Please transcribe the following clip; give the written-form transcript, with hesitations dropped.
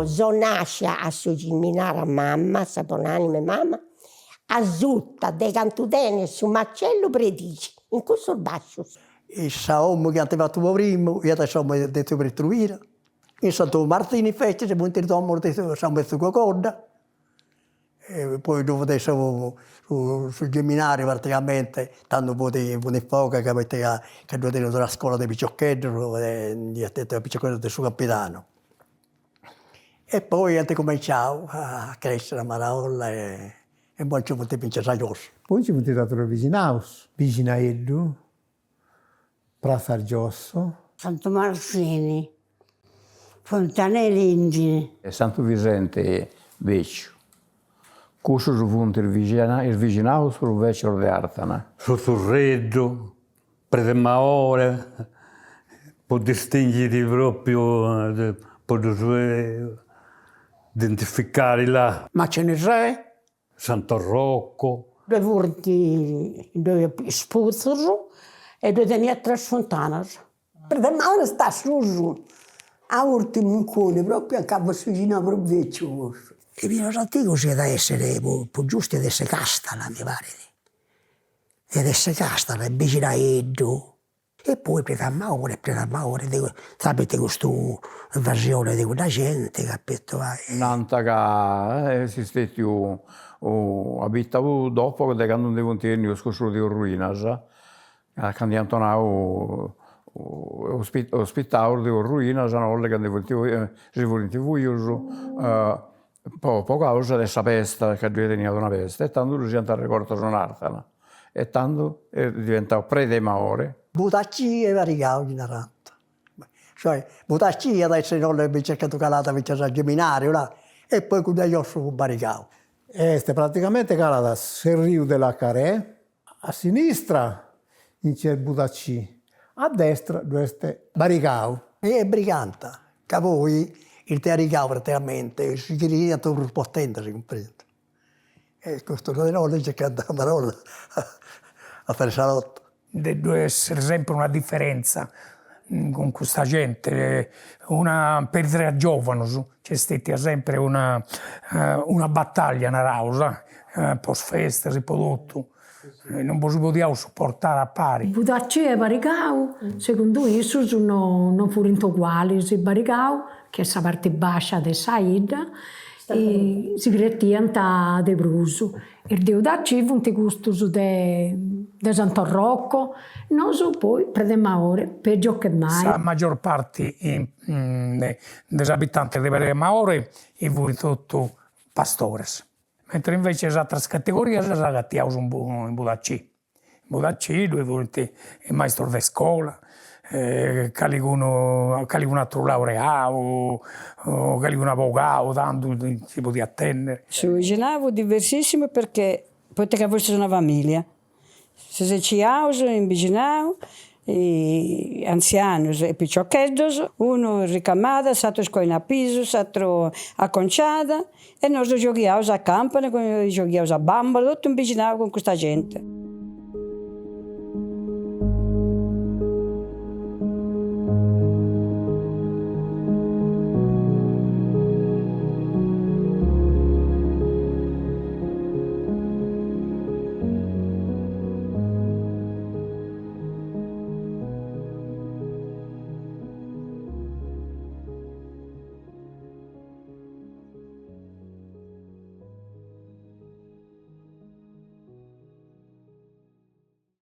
Deu so nascia a su chi mi narat mama, sa bon'anima 'e mama, asuta de cantu tenet su macellu Predici, in cussus bascius. Sa 'omu chi ant fatu po primu iat essi sa 'omu de tiu Pretu Pira, in Santu Martini invecias funt is domus de sa 'omu 'e tziu Cogodda, e poi ddu fut su su seminariu praticamente, tandu fut fut in foga ca poita ca ca ddoi teniat una scola de piciocheddus e nd'iat tentu piciocheddus de su Campidanu. E poi ant cumenciau a cresciri a marolla e imoi nci funt finzas a giosso. Poi nci funt is aterus bixinaus, Bixinaeddu, Pratza Giosso. Santu Martini, Funtan'e Lindini. Santu Visenti Beciu. Cussus funt is bixinaus prus becius de Àrthana. Su Zurreddu, Predemaore, po distingiri propriu, po ddus identificari là. Macinisè. Santo Rocco. Ddoi funt ddoi is putzus e ddoi teniat tres funtanas. Predemaore est a susu, a urtimu incuni, propriu a cabu su 'ixinau prus beciu cussu. Is binos antigus iat a essere po giustu iat essi Castana mi parit, iat essi Castana e Bixinaeddu E poi Predamaore, Predamaore, tramite custu invasione de cudda genti, capito, Nant ca est stetiu abitau dopo de candu ndi funt 'ennius cussus de Orruinas, ca ndi iant 'onau ospitaus de Orruinas una 'orta ca ndi funt si furint fuius po po causa de sa pesta, ca ddoi teniat una pesta e tandu ddus iant arregortus in Àrthana e tandu est diventau Predemaore. Budacì e Barigau ddi narant. Cioè Budacì iat a essi innoi invecias candu calat finzas a Geminariu, là, e poi cuddu a giossu fut Barigau. Est praticamente calat s'erriu de Lacarè, a sinistra nc'est Budacì, a destra ddu est Barigau. E brigant, ca poi is de 'Arigau praticamente si crediant prus potentis, cumprendi E custus de innoi circant a marolla a fai sa lotta. De ddu essere sempre una differenza cun custa gente, una peri tra giovanus nc'est stetia sempre una una battaglia naraus po is festas e po totu, non si podiaus suportare a pari. Budacì e Barigau, segundu issus, no non furint ugualis, Barigau, chi est sa parti bascia de sa 'idda, si cretiant de prus. Is de 'Udacì funt custus de de Santo Rocco, nosu poi Predemaore, peggio che mai. Sa maggior parti de is abitantes de Predemaore furint totu pastores, mentre invece is ateras categorias s'agatiaus in Budacì. In Budacì ddoi furint is maistus de iscola, calicunu calicunu ateru laureau, calicunu abogau, tandu si podiat tenni. Su bixinau fut diversissimu perchè, poita ca fustis una familia, si setziaus in bixinau, antzianus e piciocheddos, unu ricamada, s'aturu scoinat pisu, s'aturu aconciada e nosu gioghiaus a campana, gioghiaus a bambola, totu in bixinau cun custa genti.